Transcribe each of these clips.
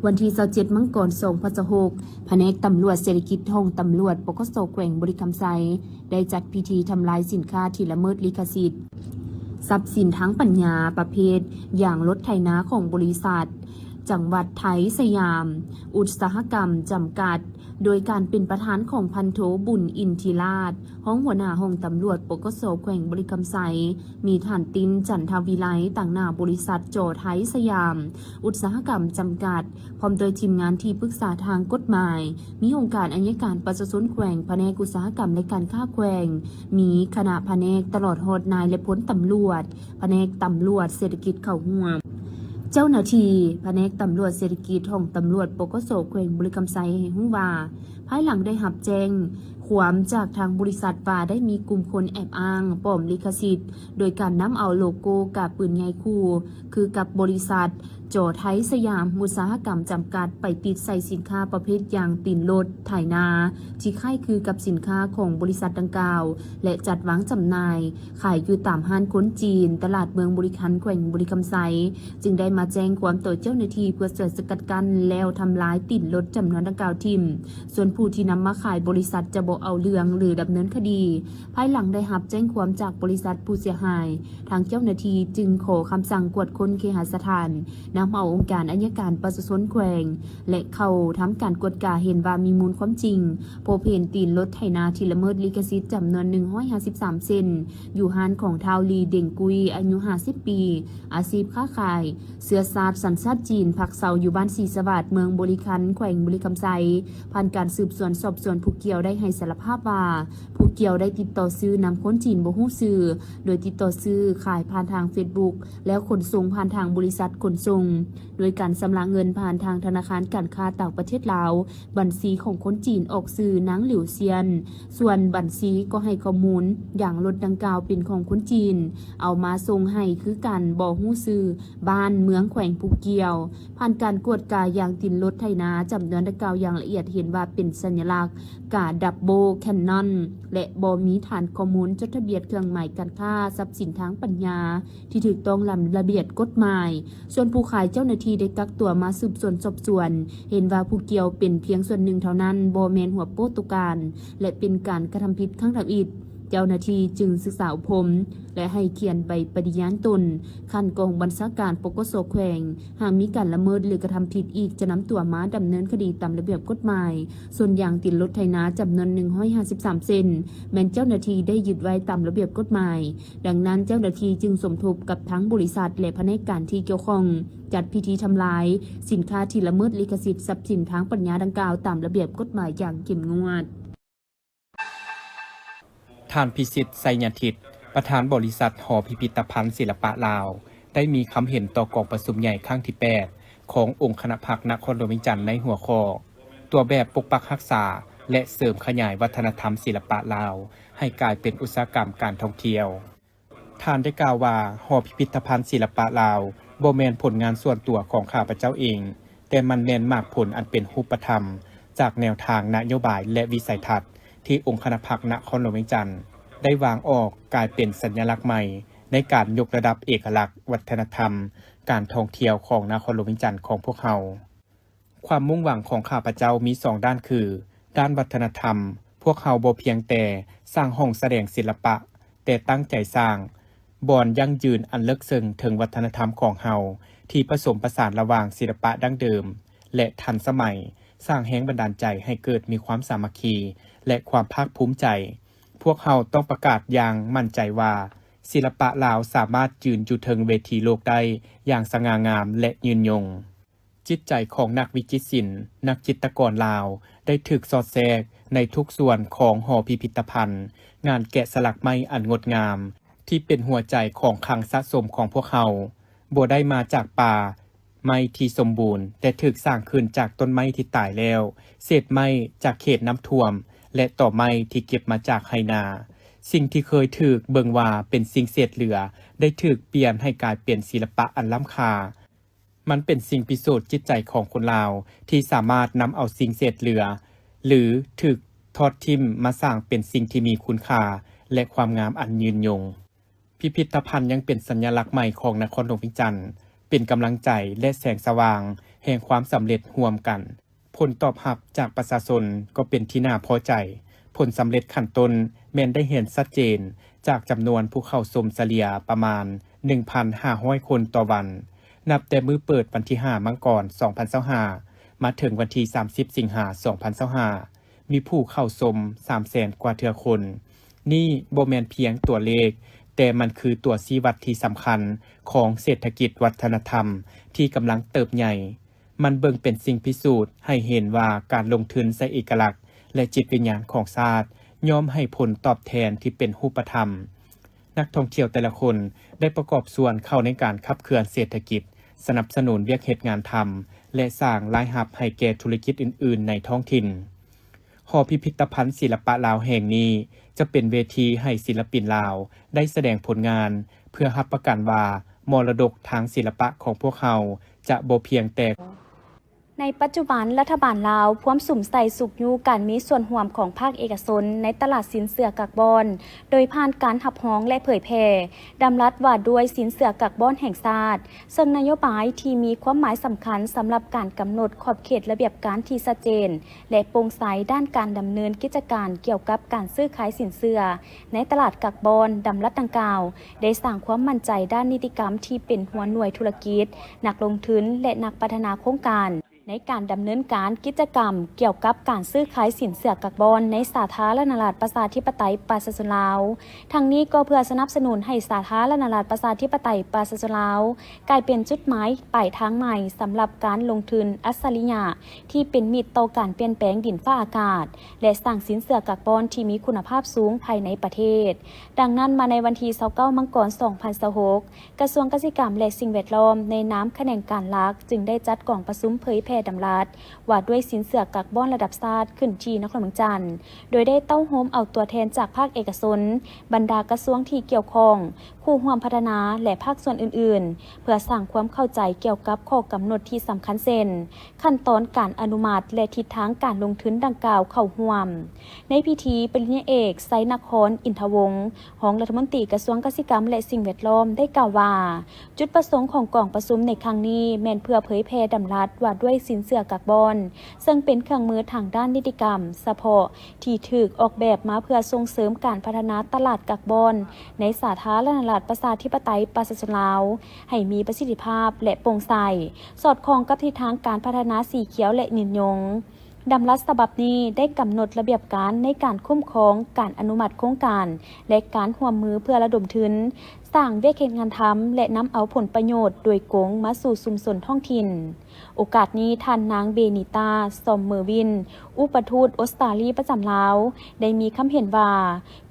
ວັນທີຊາວເຈັດ ມັງກອນ ສອງພັນຊາວຫົກ ພະແນກຕຳຫຼວດເສດຖະກິດຫ້ອງຕຳຫຼວດ ປກສ ແຂວງບໍລິຄຳໄຊ ໄດ້ຈັດພິທີທຳລາຍສິນຄ້າທີ່ລະເມີດລິຂະສິດ, ຊັບສິນທາງປັນຍາປະເພດຢາງລົດໄຖນາຂອງບໍລິສັດ ຈັງຫວັດໄທສະຫຍາມອຸດສາຫະກຳຈຳກັດ ໂດຍການເປັນປະທານຂອງພັນໂທ ບຸນອິນທິລາດ ຮອງຫົວໜ້າຫ້ອງຕຳຫຼວດ ປກສ ແຂວງບໍລິຄຳໄຊ, ມີທ່ານ ຕິນ ຈັນທະວິໄລ ຕາງໜ້າບໍລິສັດ ຈອ ໄທສະຫຍາມອຸດສາຫະກຳຈຳກັດ ພ້ອມດ້ວຍທີມງານທີ່ປຶກສາທາງກົດໝາຍ, ມີອົງການໄອຍະການປະຊາຊົນແຂວງ, ພະແນກອຸດສາຫະກຳ ແລະ ການຄ້າແຂວງ, ມີຄະນະພະແນກ ຕະຫຼອດຮອດນາຍ ແລະ ພົນຕຳຫຼວດ ພະແນກຕຳຫຼວດເສດຖະກິດເຂົ້າຮ່ວມ. ເຈົ້າໜ້າທີ່ພະແນກຕຳຫຼວດເສດຖະກິດ ຫ້ອງຕຳຫຼວດ ປກສ ແຂວງບໍລິຄຳໄຊ ໃຫ້ຮູ້ວ່າ, ພາຍຫຼັງໄດ້ຮັບແຈ້ງຄວາມຈາກທາງບໍລິສັດວ່າ ໄດ້ມີກຸ່ມຄົນແອບອ້າງປອມລິຂະສິດ ໂດຍການນຳເອົາໂລໂກ້ກາປືນໃຫຍ່ຂູ່ ຄືກັບບໍລິສັດ ຈອ ໄທສະຫຍາມອຸດສາຫະກຳຈຳກັດ ໄປຕິດໃສ່ສິນຄ້າປະເພດຢາງຕີນລົດໄຖນາ ທີ່ຄ້າຍຄືກັບສິນຄ້າຂອງບໍລິສັດດັ່ງກ່າວ ແລະ ຈັດວາງຈຳໜ່າຍ ຂາຍຢູ່ຕາມຮ້ານຄົນຈີນ ຕະຫຼາດເມືອງບໍລິຄັນ ແຂວງບໍລິຄຳໄຊ, ຈຶ່ງໄດ້ມາແຈ້ງຄວາມຕໍ່ເຈົ້າໜ້າທີ່ເພື່ອຊ່ວຍສະກັດກັ້ນ ແລ້ວທຳລາຍຕີນລົດຈຳນວນດັ່ງກ່າວຖິ້ມ. ສ່ວນຜູ້ທີ່ນຳມາຂາຍ ບໍລິສັດຈະບໍ່ເອົາເລື່ອງ ຫຼື ດຳເນີນຄະດີ. ພາຍຫຼັງໄດ້ຮັບແຈ້ງຄວາມຈາກບໍລິສັດຜູ້ເສຍຫາຍ, ທາງເຈົ້າໜ້າທີ່ຈຶ່ງຂໍຄຳສັ່ງກວດຄົ້ນເຄຫະສະຖານ, ນຳເອົາອົງການໄອຍະການປະຊາຊົນແຂວງ ແລະ ເຂົ້າທຳການກວດກາ ເຫັນວ່າມີມູນຄວາມຈິງ, ພົບເຫັນຕີນລົດໄຖນາທີ່ລະເມີດລິຂະສິດຈຳນວນໜຶ່ງຮ້ອຍຫ້າສິບສາມເສັ້ນ ຢູ່ຮ້ານຂອງທ້າວ ລີ ເດັງກຸຍ ອາຍຸຫ້າສິບປີ, ອາຊີບຄ້າຂາຍ, ເຊື້ອຊາດສັນຊາດຈີນ, ພັກເຊົາຢູ່ບ້ານສີສະຫວາດ, ເມືອງບໍລິຄັນ, ແຂວງບໍລິຄຳໄຊ. ຜ່ານການສືບສວນສອບສວນ, ຜູ້ກ່ຽວໄດ້ໃຫ້ສາລະພາບວ່າ ຜູ້ກ່ຽວໄດ້ຕິດຕໍ່ຊື້ນຳຄົນຈີນບໍ່ຮູ້ຊື່, ໂດຍຕິດຕໍ່ຊື້ຂາຍຜ່ານທາງເຟສບຸກ ແລ້ວຂົນສົ່ງຜ່ານທາງບໍລິສັດຂົນສົ່ງ, ໂດຍການຊຳລະເງິນຜ່ານທາງທະນາຄານການຄ້າຕ່າງປະເທດລາວ, ບັນຊີຂອງຄົນຈີນອອກຊື່ນາງ ຫຼຽວ ຊຽນ, ສ່ວນບັນຊີກໍໃຫ້ຂໍ້ມູນ ຢາງລົດດັ່ງກ່າວເປັນຂອງຄົນຈີນ, ເອົາມາສົ່ງໃຫ້ຄືກັນ, ບໍ່ຮູ້ຊື່ບ້ານເມືອງແຂວງຜູ້ກ່ຽວ. ຜ່ານການກວດກາຢາງຕີນລົດໄຖນາຈຳນວນດັ່ງກ່າວຢ່າງລະອຽດ, ເຫັນວ່າເປັນສັນຍະລັກກາດັບເບິນແຄນນອນ ແລະ ບໍ່ມີຖານຂໍ້ມູນຈົດທະບຽນເຄື່ອງໝາຍການຄ້າ, ຊັບສິນທາງປັນຍາທີ່ຖືກຕ້ອງຕາມລະບຽບກົດໝາຍ. ສ່ວນຜູ້ຂາຍ, ເຈົ້າໜ້າທີ່ໄດ້ກັກຕົວມາສືບສວນສອບສວນ, ເຫັນວ່າຜູ້ກ່ຽວເປັນພຽງສ່ວນໜຶ່ງເທົ່ານັ້ນ, ບໍ່ແມ່ນຫົວໂປ້ຕົວການ ແລະ ເປັນການກະທຳຜິດຄັ້ງທຳອິດ. ເຈົ້າໜ້າທີ່ຈຶ່ງສຶກສາອົບຮົມ ແລະ ໃຫ້ຂຽນໃບປະຕິຍານຕົນຂັ້ນກອງບັນຊາການ ປກສ ແຂວງ, ຫາກມີການລະເມີດ ຫຼື ກະທຳຜິດອີກ ຈະນຳຕົວມາດຳເນີນຄະດີຕາມລະບຽບກົດໝາຍ. ສ່ວນຢາງຕີນລົດໄຖນາຈຳນວນໜຶ່ງຮ້ອຍຫ້າສິບສາມເສັ້ນ ແມ່ນເຈົ້າໜ້າທີ່ໄດ້ຍຶດໄວ້ຕາມລະບຽບກົດໝາຍ. ດັ່ງນັ້ນ, ເຈົ້າໜ້າທີ່ຈຶ່ງສົມທົບກັບທາງບໍລິສັດ ແລະ ພະແນກການທີ່ກ່ຽວຂ້ອງ ຈັດພິທີທຳລາຍສິນຄ້າທີ່ລະເມີດລິຂະສິດ ຊັບສິນທາງປັນຍາດັ່ງກ່າວຕາມລະບຽບກົດໝາຍຢ່າງເຂັ້ມງວດ. ທ່ານ ພິສິດ ໄຊຍະທິດ ປະທານບໍລິສັດຫໍພິພິທະພັນສິລະປະລາວ ໄດ້ມີຄຳເຫັນຕໍ່ກອງປະຊຸມໃຫຍ່ຄັ້ງທີແປດ ຂອງອົງຄະນະພັກນະຄອນຫຼວງວຽງຈັນ ໃນຫົວຂໍ້ ຕົວແບບປົກປັກຮັກສາ ແລະ ເສີມຂະຫຍາຍວັດທະນະທຳສິລະປະລາວ ໃຫ້ກາຍເປັນອຸດສາຫະກຳການທ່ອງທ່ຽວ. ທ່ານໄດ້ກ່າວວ່າ, ຫໍພິພິທະພັນສິລະປະລາວ ບໍ່ແມ່ນຜົນງານສ່ວນຕົວຂອງຂ້າພະເຈົ້າເອງ, ແຕ່ມັນແມ່ນໝາກຜົນອັນເປັນຮູບປະທຳ ຈາກແນວທາງນະໂຍບາຍ ແລະ ວິໄສທັດ ທີ່ອົງຄະນະພັກນະຄອນຫຼວງວຽງຈັນ ໄດ້ວາງອອກກາຍເປັນສັນຍະລັກໃໝ່ ໃນການຍົກລະດັບເອກະລັກວັດທະນະທຳການທ່ອງທ່ຽວຂອງນະຄອນຫຼວງວຽງຈັນຂອງພວກເຮົາ. ຄວາມມຸ່ງຫວັງຂອງຂ້າພະເຈົ້າມີສອງດ້ານຄື, ດ້ານວັດທະນະທຳ, ພວກເຮົາບໍ່ພຽງແຕ່ສ້າງຫ້ອງສະແດງສິລະປະ, ແຕ່ຕັ້ງໃຈສ້າງບ່ອນຢັ້ງຢືນອັນເລິກເຊິ່ງເຖິງວັດທະນະທຳຂອງເຮົາ ທີ່ປະສົມປະສານລະຫວ່າງສິລະປະດັ້ງເດີມ ແລະ ທັນສະໄໝ, ສ້າງແຮງບັນດານໃຈໃຫ້ເກີດມີຄວາມສາມັກຄີ ແລະ ຄວາມພາກພູມໃຈ. ພວກເຮົາຕ້ອງປະກາດຢ່າງໝັ້ນໃຈວ່າ, ສິລະປະລາວສາມາດຢືນຢູ່ເທິງເວທີໂລກໄດ້ຢ່າງສະຫງ່າງາມ ແລະ ຍືນຍົງ. ຈິດໃຈຂອງນັກວິຈິດສິນ, ນັກຈິດຕະກອນລາວ ໄດ້ຖືກສອດແຊກໃນທຸກສ່ວນຂອງຫໍພິພິທະພັນ, ງານແກະສະຫຼັກໄມ້ອັນງົດງາມ ທີ່ເປັນຫົວໃຈຂອງຄັງສະສົມຂອງພວກເຮົາ, ບໍ່ໄດ້ມາຈາກປ່າໄມ້ທີ່ສົມບູນ, ແຕ່ຖືກສ້າງຂຶ້ນຈາກຕົ້ນໄມ້ທີ່ຕາຍແລ້ວ, ເສດໄມ້ຈາກເຂດນ້ຳຖ້ວມ ແລະ ຕໍໄມ້ທີ່ເກັບມາຈາກໄຮ່ນາ. ສິ່ງທີ່ເຄີຍຖືກເບິ່ງວ່າເປັນສິ່ງເສດເຫຼືອ ໄດ້ຖືກປ່ຽນໃຫ້ກາຍເປັນສິລະປະອັນລ້ຳຄ່າ. ມັນເປັນສິ່ງພິສູດຈິດໃຈຂອງຄົນລາວ ທີ່ສາມາດນຳເອົາສິ່ງເສດເຫຼືອ ຫຼື ຖືກທອດຖິ້ມມາສ້າງເປັນສິ່ງທີ່ມີຄຸນຄ່າ ແລະ ຄວາມງາມອັນຍືນຍົງ. ພິພິທະພັນຍັງເປັນສັນຍະລັກໃໝ່ຂອງນະຄອນຫຼວງວຽງຈັນ, ເປັນກຳລັງໃຈ ແລະ ແສງສະຫວ່າງ ແຫ່ງຄວາມສຳເລັດຮ່ວມກັນ. ຜົນຕອບຮັບຈາກປະຊາຊົນກໍເປັນທີ່ໜ້າພໍໃຈ. ຜົນສຳເລັດຂັ້ນຕົ້ນແມ່ນໄດ້ເຫັນຊັດເຈນຈາກຈຳນວນຜູ້ເຂົ້າຊົມສະເລ່ຍປະມານ ໜຶ່ງພັນຫ້າຮ້ອຍຄົນຕໍ່ວັນ, ນັບແຕ່ມື້ເປີດວັນທີຫ້າ ມັງກອນ ສອງພັນຊາວຫ້າ ມາເຖິງວັນທີ ສາມສິບ ສິງຫາ ສອງພັນຊາວຫ້າ ມີຜູ້ເຂົ້າຊົມ ສາມແສນ ກວ່າເທື່ອຄົນ. ນີ້ບໍ່ແມ່ນພຽງຕົວເລກ, ແຕ່ມັນຄືຕົວຊີ້ວັດທີ່ສຳຄັນຂອງເສດຖະກິດວັດທະນະທຳທີ່ກຳລັງເຕີບໃຫຍ່. ມັນເບິ່ງເປັນສິ່ງພິສູດໃຫ້ເຫັນວ່າການລົງທຶນໃສ່ເອກະລັກ ແລະ ຈິດວິນຍານຂອງຊາດ ຍ່ອມໃຫ້ຜົນຕອບແທນທີ່ເປັນຮູບປະທຳ. ນັກທ່ອງທ່ຽວແຕ່ລະຄົນໄດ້ປະກອບສ່ວນເຂົ້າໃນການຂັບເຄື່ອນເສດຖະກິດ, ສະໜັບສະໜູນວຽກເຮັດງານທຳ ແລະ ສ້າງລາຍຮັບໃຫ້ແກ່ທຸລະກິດອື່ນໆໃນທ້ອງຖິ່ນ. ຫໍພິພິດຕະພັນສິລະປະລາວແຫ່ງນີ້ ຈະເປັນເວທີໃຫ້ສິລະປິນລາວໄດ້ສະແດງຜົນງານ ເພື່ອຮັບປະກັນວ່າມໍລະດົກທາງສິລະປະຂອງພວກເຮົາຈະບໍ່ພຽງແຕ່ ໃນປັດຈຸບັນ, ລັດຖະບານລາວພວມສຸມໃສ່ຊຸກຍູ້ການມີສ່ວນຮ່ວມຂອງພາກເອກະຊົນໃນຕະຫຼາດສິນເຊື່ອກາກບອນ, ໂດຍຜ່ານການຮັບຮອງ ແລະ ເຜີຍແຜ່ດຳລັດວ່າດ້ວຍສິນເຊື່ອກາກບອນແຫ່ງຊາດ, ເຊິ່ງນະໂຍບາຍທີ່ມີຄວາມໝາຍສຳຄັນສຳລັບການກຳນົດຂອບເຂດລະບຽບການທີ່ຊັດເຈນ ແລະ ໂປ່ງໃສດ້ານການດຳເນີນກິດຈະການກ່ຽວກັບການຊື້ຂາຍສິນເຊື່ອໃນຕະຫຼາດກາກບອນ. ດຳລັດດັ່ງກ່າວໄດ້ສ້າງຄວາມໝັ້ນໃຈດ້ານນິຕິກຳທີ່ເປັນຫົວໜ່ວຍທຸລະກິດ, ນັກລົງທຶນ ແລະ ນັກພັດທະນາໂຄງການ ໃນການດຳເນີນການກິດຈະກຳກ່ຽວກັບການຊື້ຂາຍສິນເຊື່ອກາກບອນໃນສາທາລະນະລັດປະຊາທິປະໄຕປະຊາຊົນລາວ. ທັງນີ້ກໍເພື່ອສະໜັບສະໜູນໃຫ້ສາທາລະນະລັດປະຊາທິປະໄຕປະຊາຊົນລາວ ກາຍເປັນຈຸດໝາຍປາຍທາງໃໝ່ສຳລັບການລົງທຶນອັດສະລິຍະທີ່ເປັນມິດຕໍ່ການປ່ຽນແປງດິນຟ້າອາກາດ ແລະ ສ້າງສິນເຊື່ອກາກບອນທີ່ມີຄຸນນະພາບສູງພາຍໃນປະເທດ. ດັ່ງນັ້ນ, ມາໃນວັນທີ ຊາວເກົ້າ ມັງກອນ ສອງພັນຊາວຫົກ ກະຊວງກະສິກຳ ແລະ ສິ່ງແວດລ້ອມ ໃນນາມຂະແໜງການຫຼັກ ຈຶ່ງໄດ້ຈັດກອງປະຊຸມເຜີຍແຜ່ດຳລັດ ວ່າດ້ວຍສິນເຊື່ອກາກບອນລະດັບຊາດຂຶ້ນທີ່ນະຄອນຫຼວງວຽງຈັນ, ໂດຍໄດ້ເຕົ້າໂຮມເອົາຕົວແທນຈາກພາກເອກະຊົນ, ບັນດາກະຊວງທີ່ກ່ຽວຂ້ອງ, ຄູ່ຮ່ວມພັດທະນາ ແລະ ພາກສ່ວນອື່ນໆ ເພື່ອສ້າງຄວາມເຂົ້າໃຈກ່ຽວກັບຂໍ້ກຳນົດທີ່ສຳຄັນເຊັ່ນ ຂັ້ນຕອນການອະນຸມັດ ແລະ ທິດທາງການລົງທຶນດັ່ງກ່າວເຂົ້າຮ່ວມ. ໃນພິທີ, ປະລິນຍາເອກ ໄຊນະຄອນ ອິນທະວົງ ຮອງລັດຖະມົນຕີກະຊວງກະສິກຳ ແລະ ສິ່ງແວດລ້ອມ ໄດ້ກ່າວວ່າ ຈຸດປະສົງຂອງກອງປະຊຸມໃນຄັ້ງນີ້ແມ່ນເພື່ອເຜີຍແຜ່ດຳລັດວ່າດ້ວຍສິນເຊື່ອກາກບອນ, ເຊິ່ງເປັນເຄື່ອງມືທາງດ້ານນິຕິກຳສະເພາະທີ່ຖືກອອກແບບມາເພື່ອສົ່ງເສີມການພັດທະນາຕະຫຼາດກາກບອນໃນສາທາລະນະລັດປະຊາທິປະໄຕປະຊາຊົນລາວ ໃຫ້ມີປະສິດທິພາບ ແລະ ໂປ່ງໃສ, ສອດຄ່ອງກັບທິດທາງການພັດທະນາສີຂຽວ ແລະ ຍືນຍົງ. ດຳລັດສະບັບນີ້ໄດ້ກຳນົດລະບຽບການໃນການຄຸ້ມຄອງ, ການອະນຸມັດໂຄງການ ແລະ ການຮ່ວມມືເພື່ອລະດົມທຶນ, ສ້າງວຽກເຮັດງານທຳ ແລະ ນຳເອົາຜົນປະໂຫຍດໂດຍກົງມາສູ່ຊຸມຊົນທ້ອງຖິ່ນ. ໂອກາດນີ້, ທ່ານນາງ ເບນີຕາ ຊອມເມີວິນ ອຸປະທູດອົດສະຕາລີປະຈຳລາວ ໄດ້ມີຄຳເຫັນວ່າ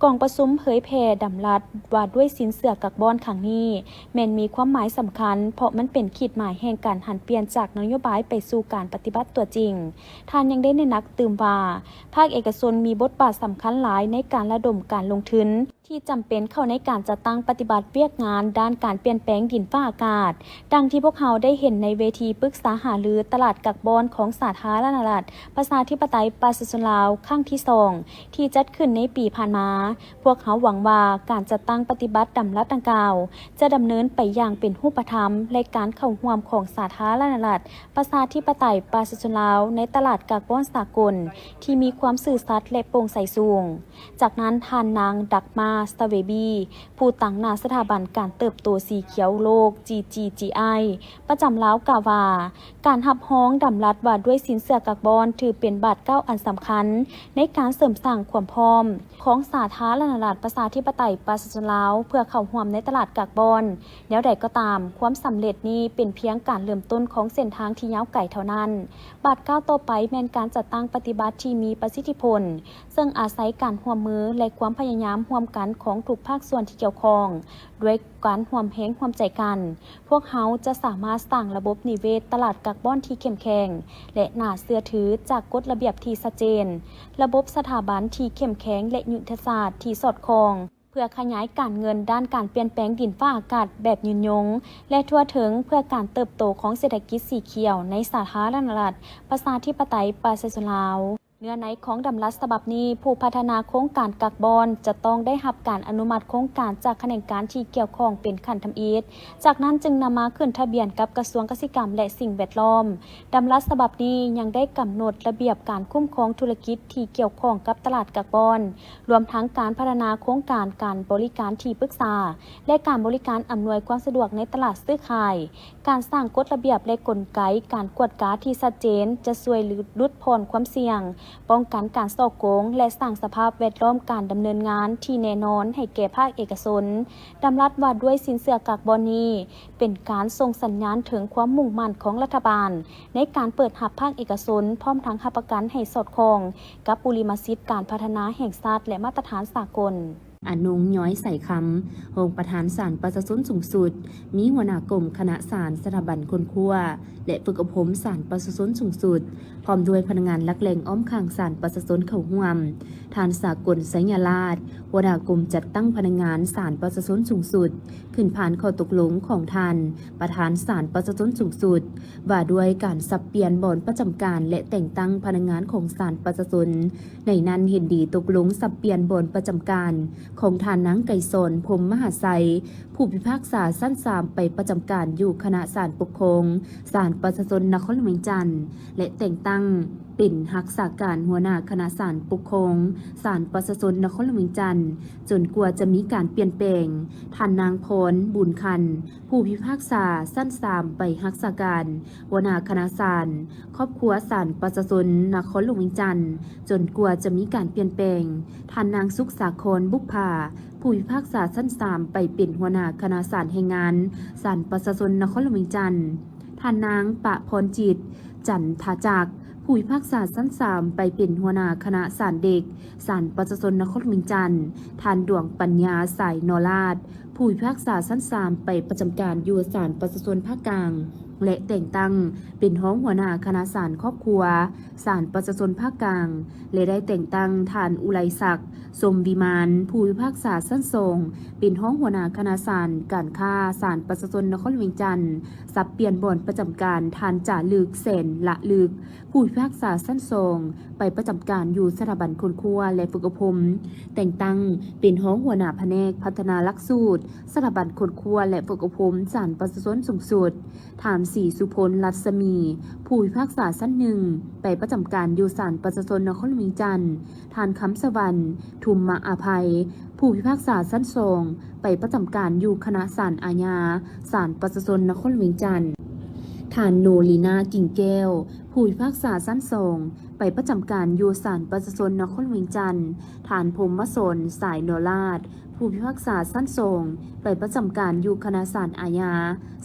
ກອງປະຊຸມເຜີຍແຜ່ດຳລັດວ່າດ້ວຍສິນເຊື່ອກາກບອນຄັ້ງນີ້ ແມ່ນມີຄວາມໝາຍສຳຄັນ ເພາະມັນເປັນຂີດໝາຍແຫ່ງການຫັນປ່ຽນຈາກນະໂຍບາຍໄປສູ່ການປະຕິບັດຕົວຈິງ. ທ່ານຍັງໄດ້ເນັ້ນໜັກຕື່ມວ່າ ພາກເອກະຊົນມີບົດບາດສຳຄັນຫຼາຍໃນການລະດົມການລົງທຶນທີ່ຈຳເປັນເຂົ້າໃນການຈັດຕັ້ງປະຕິບັດວຽກງານດ້ານການປ່ຽນແປງດິນຟ້າອາກາດ, ດັ່ງທີ່ພວກເຮົາໄດ້ເຫັນໃນເວທີປຶກສາຫາລືຕະຫຼາດກາກບອນຂອງສາທາລະນະລັດປະຊາທິປະໄຕປະຊາຊົນລາວຄັ້ງທີສອງ ທີ່ຈັດຂຶ້ນໃນປີຜ່ານມາ. ພວກເຮົາຫວັງວ່າການຈັດຕັ້ງປະຕິບັດດຳລັດດັ່ງກ່າວ ຈະດຳເນີນໄປຢ່າງເປັນຮູບປະທຳ ແລະ ການເຂົ້າຮ່ວມຂອງສາທາລະນະລັດປະຊາທິປະໄຕປະຊາຊົນລາວໃນຕະຫຼາດກາກບອນສາກົນທີ່ມີຄວາມຊື່ສັດ ແລະ ໂປ່ງໃສສູງ. ຈາກນັ້ນ, ທ່ານນາງ ດັກມາ ສະເວບີ ຜູ້ຕາງໜ້າສະຖາບັນການເຕີບໂຕສີຂຽວໂລກ ຈີຈີຈີໄອ ປະຈຳລາວ ກ່າວວ່າ ການຮັບຮອງດຳລັດວ່າດ້ວຍສິນເຊື່ອກາກບອນ ຖືເປັນບາດກ້າວອັນສຳຄັນໃນການເສີມສ້າງຄວາມພ້ອມຂອງສາທາລະນະລັດປະຊາທິປະໄຕປະຊາຊົນລາວ ເພື່ອເຂົ້າຮ່ວມໃນຕະຫຼາດກາກບອນ. ແນວໃດກໍຕາມ, ຄວາມສຳເລັດນີ້ເປັນພຽງການເລີ່ມຕົ້ນຂອງເສັ້ນທາງທີ່ຍາວໄກເທົ່ານັ້ນ. ບາດກ້າວຕໍ່ໄປແມ່ນການຈັດຕັ້ງປະຕິບັດທີ່ມີປະສິດທິຜົນ, ເຊິ່ງອາໄສການຮ່ວມມື ແລະ ຄວາມພະຍາຍາມຮ່ວມກັນຂອງທຸກພາກສ່ວນທີ່ກ່ຽວຂ້ອງ. ດ້ວຍການຮ່ວມແຮງຮ່ວມໃຈກັນ, ພວກເຮົາຈະສາມາດສ້າງລະບົບນິເວດຕະຫຼາດກາກບອນທີ່ເຂັ້ມແຂງ ແລະ ໜ້າເຊື່ອຖື, ຈາກກົດລະບຽບທີ່ຊັດເຈນ, ລະບົບສະຖາບັນທີ່ເຂັ້ມແຂງ ແລະ ຍຸດທະສາດທີ່ສອດຄ່ອງ, ເພື່ອຂະຫຍາຍການເງິນດ້ານການປ່ຽນແປງດິນຟ້າອາກາດແບບຍືນຍົງ ແລະ ທົ່ວເຖິງ, ເພື່ອການເຕີບໂຕຂອງເສດຖະກິດສີຂຽວໃນສາທາລະນະລັດປະຊາທິປະໄຕປະຊາຊົນລາວ. ເນື້ອໃນຂອງດຳລັດສະບັບນີ້, ຜູ້ພັດທະນາໂຄງການກາກບອນຈະຕ້ອງໄດ້ຮັບການອະນຸມັດໂຄງການຈາກຂະແໜງການທີ່ກ່ຽວຂ້ອງເປັນຂັ້ນທຳອິດ, ຈາກນັ້ນຈຶ່ງນຳມາຂຶ້ນທະບຽນກັບກະຊວງກະສິກຳ ແລະ ສິ່ງແວດລ້ອມ. ດຳລັດສະບັບນີ້ຍັງໄດ້ກຳນົດລະບຽບການຄຸ້ມຄອງທຸລະກິດທີ່ກ່ຽວຂ້ອງກັບຕະຫຼາດກາກບອນ, ລວມທັງການພັດທະນາໂຄງການການບໍລິການທີ່ປຶກສາ ແລະ ການບໍລິການອຳນວຍຄວາມສະດວກໃນຕະຫຼາດຊື້ຂາຍ. ການສ້າງກົດລະບຽບ ແລະ ກົນໄກການກວດກາທີ່ຊັດເຈນ ຈະຊ່ວຍຫຼຸດຜ່ອນຄວາມສ່ຽງ, ປ້ອງກັນການສໍ້ໂກງ ແລະ ສ້າງສະພາບແວດລ້ອມການດຳເນີນງານທີ່ແນ່ນອນໃຫ້ແກ່ພາກເອກະຊົນ. ດຳລັດວ່າດ້ວຍສິນເຊື່ອກາກບອນນີ້ ເປັນການສົ່ງສັນຍານເຖິງຄວາມມຸ່ງໝັ້ນຂອງລັດຖະບານ ໃນການເປີດຮັບພາກເອກະຊົນ, ພ້ອມທັງຮັບປະກັນໃຫ້ສອດຄ່ອງກັບບຸລິມະສິດການພັດທະນາແຫ່ງຊາດ ແລະ ມາດຕະຖານສາກົນ. ອານົງ ຍ້ອຍ ສາຍຄຳ, ຮອງປະທານສານປະຊາຊົນສູງສຸດ, ມີຫົວໜ້າກົມຄະນະສານສະຖາບັນຄົ້ນຄວ້າ ແລະ ຝຶກອົບຮົມສານປະຊາຊົນສູງສຸດ, ພ້ອມດ້ວຍພະນັກງານຫຼັກແຫຼ່ງອ້ອມຂ້າງສານປະຊາຊົນເຂົ້າຮ່ວມ, ທ່ານ ສາກົນ ໄຊຍະລາດ, ຫົວໜ້າກົມຈັດຕັ້ງພະນັກງານສານປະຊາຊົນສູງສຸດ, ຂຶ້ນຜ່ານຂໍ້ຕົກລົງຂອງທ່ານ ປະທານສານປະຊາຊົນສູງສຸດ ວ່າດ້ວຍການສັບປ່ຽນບ່ອນປະຈຳການ ແລະ ແຕ່ງຕັ້ງພະນັກງານຂອງສານປະຊາຊົນ. ໃນນັ້ນເຫັນດີຕົກລົງສັບປ່ຽນບ່ອນປະຈຳການຂອງທ່ານນາງ ໄກສອນ ພົມມະຫາໄຊ, ຜູ້ພິພາກສາຊັ້ນສາມ ໄປປະຈຳການຢູ່ຄະນະສານປົກຄອງສານປະຊາຊົນນະຄອນຫຼວງວຽງຈັນ ແລະ ແຕ່ງຕັ້ງເປັນຮັກສາການຫົວໜ້າຄະນະສານປົກຄອງສານປະຊາຊົນນະຄອນຫຼວງວຽງຈັນ ຈົນກວ່າຈະມີການປ່ຽນແປງ. ທ່ານນາງ ພອນ ບຸນຄັນ, ຜູ້ພິພາກສາຊັ້ນສາມ ໄປຮັກສາການຫົວໜ້າຄະນະສານຄອບຄົວສານປະຊາຊົນນະຄອນຫຼວງວຽງຈັນ ຈົນກວ່າຈະມີການປ່ຽນແປງ. ທ່ານນາງ ສຸກສາຄອນ ບຸບຜາ, ຜູ້ພິພາກສາຊັ້ນສາມ ໄປເປັນຫົວໜ້າຄະນະສານແຮງງານສານປະຊາຊົນນະຄອນຫຼວງວຽງຈັນ. ທ່ານນາງ ປະພອນຈິດ ຈັນທະຈັກ, ຜູ້ພິພາກສາຊັ້ນສາມ ໄປເປັນຫົວໜ້າຄະນະສານເດັກສານປະຊາຊົນນະຄອນຫຼວງວຽງຈັນ. ທ່ານ ດວງປັນຍາ ສາຍນໍລາດ, ຜູ້ພິພາກສາຊັ້ນສາມ ໄປປະຈຳການຢູ່ສານປະຊາຊົນພາກກາງ ແລະ ແຕ່ງຕັ້ງເປັນຮອງຫົວໜ້າຄະນະສານຄອບຄົວສານປະຊາຊົນພາກກາງ ແລະ ໄດ້ແຕ່ງຕັ້ງທ່ານ ອຸໄລສັກ ຊົມວິມານ, ຜູ້ພິພາກສາຊັ້ນສອງ ເປັນຮອງຫົວໜ້າຄະນະສານການຄ້າສານປະຊາຊົນນະຄອນຫຼວງວຽງຈັນ, ສັບປ່ຽນບ່ອນປະຈຳການທ່ານ ຈາລຶກ ແສນລະລຶກ, ຜູ້ພິພາກສາຊັ້ນສອງ ໄປປະຈຳການຢູ່ສະຖາບັນຄົ້ນຄວ້າ ແລະ ຝຶກອົບຮົມ, ແຕ່ງຕັ້ງເປັນຮອງຫົວໜ້າພະແນກພັດທະນາຫຼັກສູດສະຖາບັນຄົ້ນຄວ້າ ແລະ ຝຶກອົບຮົມສານປະຊາຊົນສູງສຸດ. ທ່ານ ສີສຸພົນ ລັດສະໝີ, ຜູ້ພິພາກສາຊັ້ນໜຶ່ງ ໄປປະຈຳການຢູ່ສານປະຊາຊົນນະຄອນຫຼວງວຽງຈັນ, ທ່ານ ຄຳສະຫວັນ ທຸມມະອະໄພ, ຜູ້ພິພາກສາຊັ້ນສອງ ໄປປະຈຳການຢູ່ຄະນະສານອາຍາ ສານປະຊາຊົນນະຄອນຫຼວງວຽງຈັນ, ທ່ານ ໂນລີນາ ກິ່ງແກ້ວ, ຜູ້ພິພາກສາຊັ້ນສອງ ໄປປະຈຳການຢູ່ສານປະຊາຊົນນະຄອນຫຼວງວຽງຈັນ, ທ່ານ ພົມມະສອນ ສາຍນໍລາດ, ຜູ້ພິພາກສາຊັ້ນສອງ ໄປປະຈຳການຢູ່ຄະນະສານອາຍາ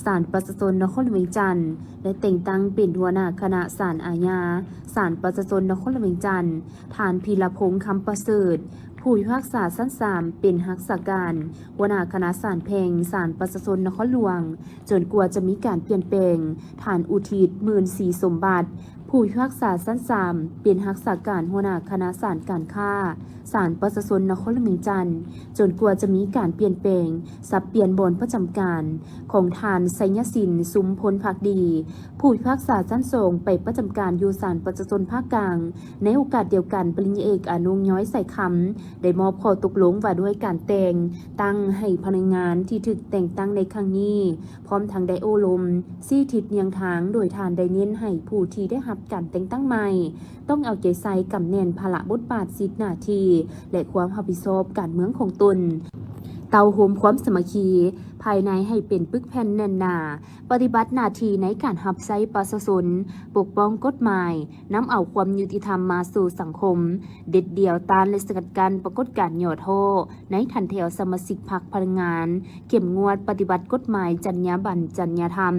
ສານປະຊາຊົນນະຄອນຫຼວງວຽງຈັນ ແລະ ແຕ່ງຕັ້ງເປັນຫົວໜ້າຄະນະສານອາຍາ ສານປະຊາຊົນນະຄອນຫຼວງວຽງຈັນ, ທ່ານ ພີລະພົງ ຄຳປະເສີດ, ຜູ້ພິພາກສາຊັ້ນສາມ ເປັນຮັກສາການຫົວໜ້າຄະນະສານແຂວງ ສານປະຊາຊົນນະຄອນຫຼວງ, ຈົນກວ່າຈະມີການປ່ຽນແປງ, ທ່ານ ອຸທິດ ໝື່ນສີສົມບັດ, ຜູ້ພິພາກສາຊັ້ນສາມ ເປັນຮັກສາການຫົວໜ້າຄະນະສານການຄ້າ ສານປະຊາຊົນນະຄອນຫຼວງວຽງຈັນ, ຈົນກວ່າຈະມີການປ່ຽນແປງ, ສັບປ່ຽນບ່ອນປະຈຳການຂອງທ່ານ ໄຊຍະສິນ ຊຸມພົນພັກດີ, ຜູ້ພິພາກສາຊັ້ນສອງ ໄປປະຈຳການຢູ່ສານປະຊາຊົນພາກກາງ. ໃນໂອກາດດຽວກັນ, ປະລິນຍາເອກ ອານົງ ຍ້ອຍ ສາຍຄຳ ໄດ້ມອບຂໍ້ຕົກລົງວ່າດ້ວຍການແຕ່ງຕັ້ງໃຫ້ພະນັກງານທີ່ຖືກແຕ່ງຕັ້ງໃນຄັ້ງນີ້, ພ້ອມທັງໄດ້ໂອ້ລົມຊີ້ທິດນຽງທາງ, ໂດຍທ່ານໄດ້ເນັ້ນໃຫ້ຜູ້ທີ່ໄດ້ຮັບການແຕ່ງຕັ້ງໃໝ່ ຕ້ອງເອົາໃຈໃສ່ກຳແໜ້ນພາລະບົດບາດ, ສິດ, ໜ້າທີ່ ແລະ ຄວາມຮັບຜິດຊອບການເມືອງຂອງຕົນ, ເຕົ້າໂຮມຄວາມສາມັກຄີພາຍໃນໃຫ້ເປັນປຶກແຜ່ນແໜ້ນໜາ, ປະຕິບັດໜ້າທີ່ໃນການຮັບໃຊ້ປະຊາຊົນ, ປົກປ້ອງກົດໝາຍ, ນຳເອົາຄວາມຍຸຕິທຳມາສູ່ສັງຄົມ, ເດັດດ່ຽວຕ້ານ ແລະ ສະກັດກັ້ນປາກົດການຫຍໍ້ທໍ້ ໃນຖັນແຖວສະມາຊິກພັກພະນັກງານ, ເຂັ້ມງວດປະຕິບັດກົດໝາຍ, ຈັນຍາບັນ, ຈັນຍາທຳ,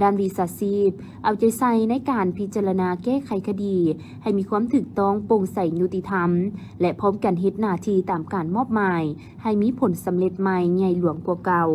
ດ້ານວິຊາຊີບ, ເອົາໃຈໃສ່ໃນການພິຈາລະນາແກ້ໄຂຄະດີໃຫ້ມີຄວາມຖືກຕ້ອງ, ໂປ່ງໃສ, ຍຸຕິທຳ ແລະ ພ້ອມກັນເຮັດໜ້າທີ່ຕາມການມອບໝາຍໃຫ້ມີຜົນສຳເລັດໃໝ່, ໃຫຍ່ຫຼວງກວ່າເກົ່າ.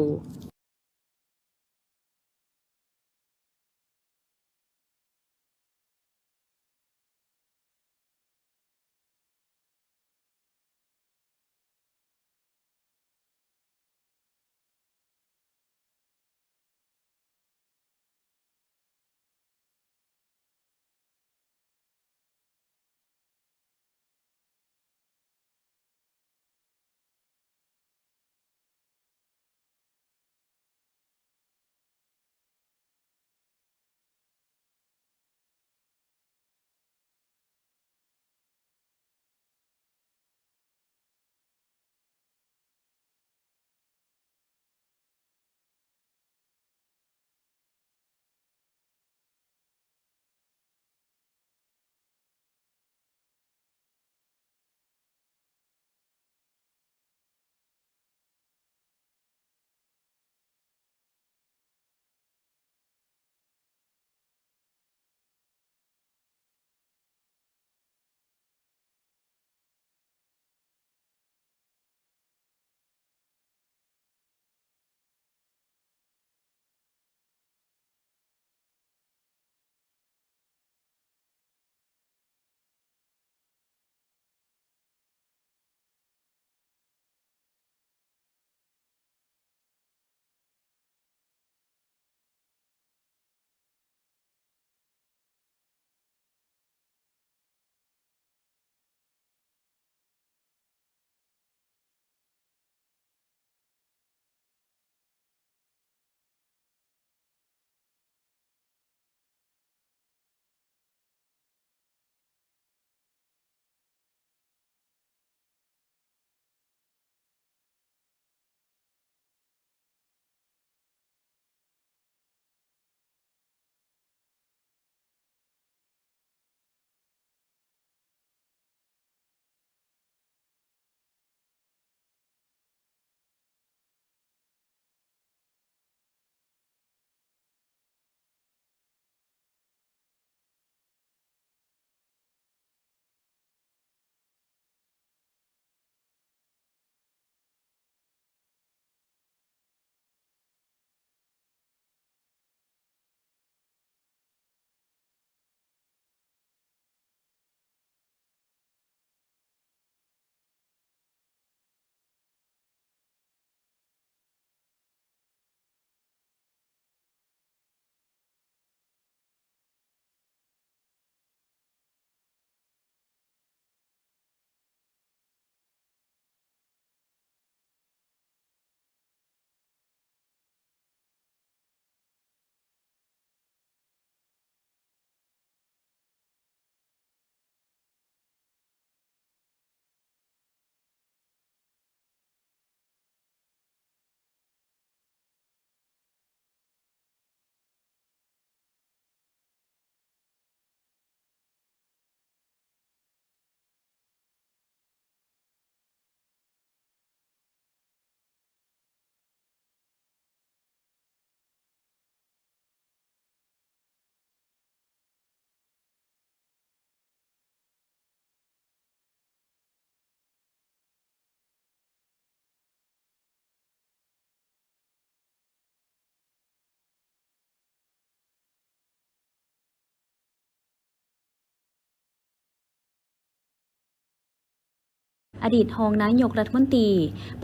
ອະດີດຮອງນາຍົກລັດຖະມົນຕີ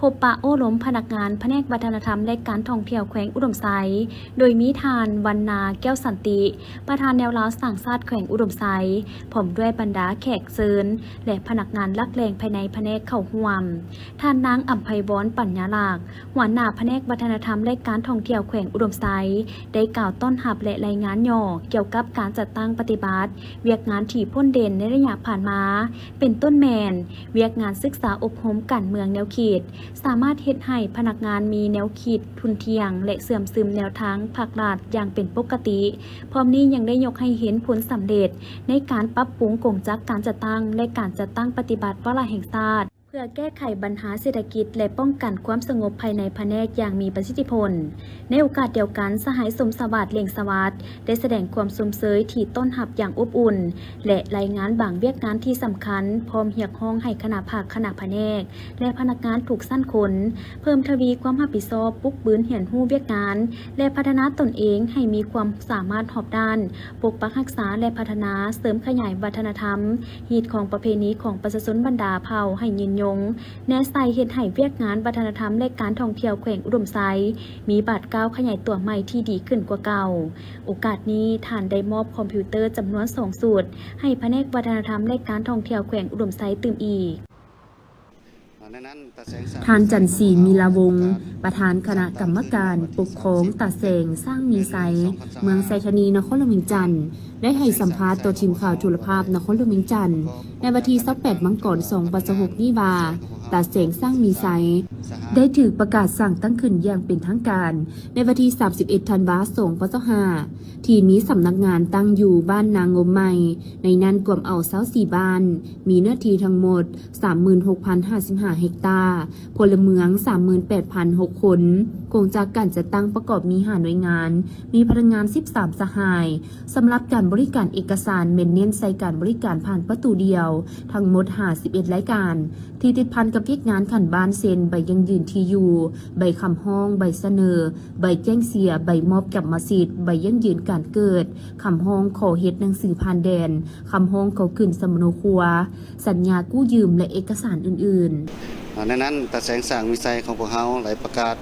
ພົບປະໂອ້ລົມພະນັກງານພະແນກວັດທະນະທຳ ແລະ ການທ່ອງທ່ຽວແຂວງອຸດົມໄຊ, ໂດຍມີທ່ານ ວັນນາ ແກ້ວສັນຕິ ປະທານແນວລາວສ້າງຊາດແຂວງອຸດົມໄຊ, ພ້ອມດ້ວຍບັນດາແຂກເຊີນ ແລະ ພະນັກງານຫຼັກແຫຼ່ງພາຍໃນພະແນກເຂົ້າຮ່ວມ. ທ່ານນາງ ອຳໄພວອນ ປັນຍາລັກ ຫົວໜ້າພະແນກວັດທະນະທຳ ແລະ ການທ່ອງທ່ຽວແຂວງອຸດົມໄຊ ໄດ້ກ່າວຕ້ອນຮັບ ແລະ ລາຍງານຫຍໍ້ກ່ຽວກັບການຈັດຕັ້ງປະຕິບັດວຽກງານທີ່ພົ້ນເດັ່ນໃນໄລຍະຜ່ານມາ, ເປັນຕົ້ນແມ່ນ ວຽກງານສຶກສາອົບຮົມການເມືອງແນວຄິດ, ສາມາດເຮັດໃຫ້ພະນັກງານມີແນວຄິດທຸ່ນທ່ຽງ ແລະ ເຊື່ອມຊຶມແນວທາງພັກລັດຢ່າງເປັນປົກກະຕິ. ພ້ອມນີ້ຍັງໄດ້ຍົກໃຫ້ເຫັນຜົນສຳເລັດໃນການປັບປຸງກົງຈັກການຈັດຕັ້ງ ແລະ ການຈັດຕັ້ງປະຕິບັດວາລະແຫ່ງຊາດ ເພື່ອແກ້ໄຂບັນຫາເສດຖະກິດ ແລະ ປ້ອງກັນຄວາມສະຫງົບພາຍໃນພະແນກຢ່າງມີປະສິດທິຜົນ. ໃນໂອກາດດຽວກັນ, ສະຫາຍ ສົມສະຫວາດ ເລັ່ງສະຫວັດ ໄດ້ສະແດງຄວາມຊົມເຊີຍທີ່ຕ້ອນຮັບຢ່າງອົບອຸ່ນ ແລະ ລາຍງານບາງວຽກງານທີ່ສຳຄັນ, ພ້ອມຮຽກຮ້ອງໃຫ້ຄະນະພັກ, ຄະນະພະແນກ ແລະ ພະນັກງານທຸກຊັ້ນຄົນ ເພີ່ມທະວີຄວາມຮັບຜິດຊອບ, ປຸກບືນຮຽນຮູ້ວຽກງານ ແລະ ພັດທະນາຕົນເອງໃຫ້ມີຄວາມສາມາດຮອບດ້ານ, ປົກປັກຮັກສາ ແລະ ພັດທະນາ, ເສີມຂະຫຍາຍວັດທະນະທຳ, ຮີດຄອງປະເພນີຂອງປະຊາຊົນບັນດາເຜົ່າໃຫ້ຍືນຍົງ, ແນໃສ່ເຮັດໃຫ້ວຽກງານວັດທະນະທຳ ແລະ ການທ່ອງທ່ຽວແຂວງອຸດົມໄຊ ມີບາດກ້າວຂະຫຍາຍຕົວໃໝ່ທີ່ດີຂຶ້ນກວ່າເກົ່າ. ໂອກາດນີ້, ທ່ານໄດ້ມອບຄອມພິວເຕີຈຳນວນສອງຊຸດ ໃຫ້ພະແນກວັດທະນະທຳ ແລະ ການທ່ອງທ່ຽວແຂວງອຸດົມໄຊຕື່ມອີກ. ທ່ານ ຈັນສີ ມີລາວົງ ປະທານຄະນະກຳມະການປົກຄອງຕາແສງຊ້າງມີໄຊ ເມືອງໄຊທານີ ນະຄອນຫຼວງວຽງຈັນ ໄດ້ໃຫ້ສຳພາດຕໍ່ທີມຂ່າວໂທລະພາບນະຄອນຫຼວງວຽງຈັນ ໃນວັນທີຊາວແປດ ມັງກອນ ສອງພັນຊາວຫົກນີ້ວ່າ ຕາແສງຊ້າງມີໄຊ ໄດ້ຖືກປະກາດສ້າງຕັ້ງຂຶ້ນຢ່າງເປັນທາງການ ໃນວັນທີສາມສິບເອັດ ທັນວາ ສອງພັນຊາວຫ້າ ທີ່ມີສຳນັກງານຕັ້ງຢູ່ບ້ານນາງົມໃໝ່, ໃນນັ້ນກວມເອົາຊາວສີ່ບ້ານ, ມີເນື້ອທີ່ທັງໝົດ ສາມໝື່ນຫົກພັນຫ້າສິບຫ້າເຮັກຕາ, ພົນລະເມືອງ ສາມໝື່ນແປດພັນຫົກຄົນ. ໂຄງຈັກການຈັດຕັ້ງປະກອບມີຫ້າໜ່ວຍງານ, ມີພະນັກງານສິບສາມສະຫາຍ. ສຳລັບການບໍລິການເອກະສານ ແມ່ນເນັ້ນໃສ່ການບໍລິການຜ່ານປະຕູດຽວ ທັງໝົດຫ້າສິບເອັດລາຍການ ທີ່ຕິດພັນກັບວຽກງານຂັ້ນບ້ານ ເຊັ່ນ ໃບຢັ້ງຢືນທີ່ຢູ່, ໃບຄຳຮ້ອງ, ໃບສະເໜີ, ໃບແຈ້ງເສຍ, ໃບມອບກຳມະສິດ, ໃບຢັ້ງຢືນການເກີດ, ຄຳຮ້ອງຂໍເຮັດໜັງສືຜ່ານແດນ, ຄຳຮ້ອງຂໍຂຶ້ນສຳມະໂນຄົວ, ສັນຍາກູ້ຢືມ ແລະ ເອກະສານອື່ນໆ. ໃນນັ້ນ ຕາແສງຊ້າງມີໄຊຂອງພວກເຮົາໄດ້ປະກາດ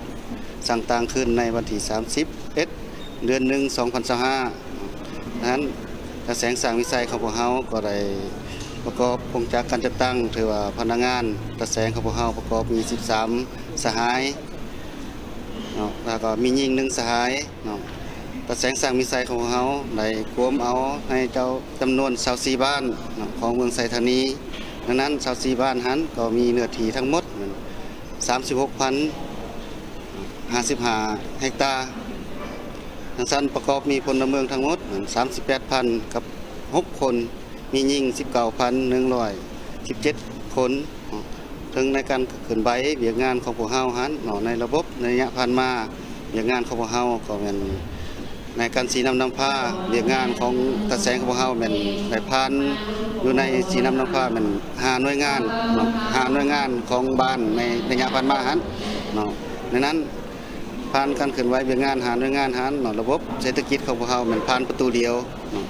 ສ້າງຕັ້ງຂຶ້ນໃນວັນທີສາມສິບເອັດ ເດືອນໜຶ່ງ ສອງພັນຊາວຫ້າ. ນັ້ນ ຕາແສງຊ້າງມີໄຊຂອງພວກເຮົາກໍໄດ້ປະກອບໂຄງຈັກການຈັດຕັ້ງ ຖືວ່າພະນັກງານຕາແສງຂອງພວກເຮົາປະກອບມີສິບສາມສະຫາຍເນາະ ແລ້ວກໍມີຍິງໜຶ່ງສະຫາຍເນາະ. ຕາແສງຊ້າງມີໄຊຂອງພວກເຮົາໄດ້ກວມເອົາໃຫ້ເຈົ້າ ຈຳນວນຊາວສີ່ບ້ານເນາະ ຂອງເມືອງໄຊທານີ. ດັ່ງນັ້ນ ຊາວສີ່ບ້ານຫັ້ນກໍມີເນື້ອທີ່ທັງໝົດນັ້ນ ສາມສິບຫົກພັນຫ້າສິບຫ້າເຮັກຕາ. ດັ່ງຊັ້ນ ປະກອບມີພົນລະເມືອງທັງໝົດນັ້ນ ສາມສິບແປດພັນກັບຫົກຄົນ, ມີຍິງສິບເກົ້າພັນໜຶ່ງຮ້ອຍສິບເຈັດຄົນ. ເຖິງໃນການເຄື່ອນໄຫວວຽກງານຂອງພວກເຮົາຫັ້ນເນາະ ໃນລະບົບໃນໄລຍະຜ່ານມາ ວຽກງານຂອງພວກເຮົາກໍແມ່ນໃນການຊີ້ນຳນຳພາ ວຽກງານຂອງຕາແສງຂອງພວກເຮົາແມ່ນໄດ້ຜ່ານຢູ່ໃນຊີ້ນຳນຳພາແມ່ນຫ້າໜ່ວຍງານເນາະ ຫ້າໜ່ວຍງານຂອງບ້ານໃນໄລຍະຜ່ານມາຫັ້ນເນາະ. ໃນນັ້ນ ຜ່ານການເຄື່ອນໄຫວວຽກງານຫ້າໜ່ວຍງານຫັ້ນເນາະ ລະບົບເສດຖະກິດຂອງພວກເຮົາແມ່ນຜ່ານປະຕູດຽວເນາະ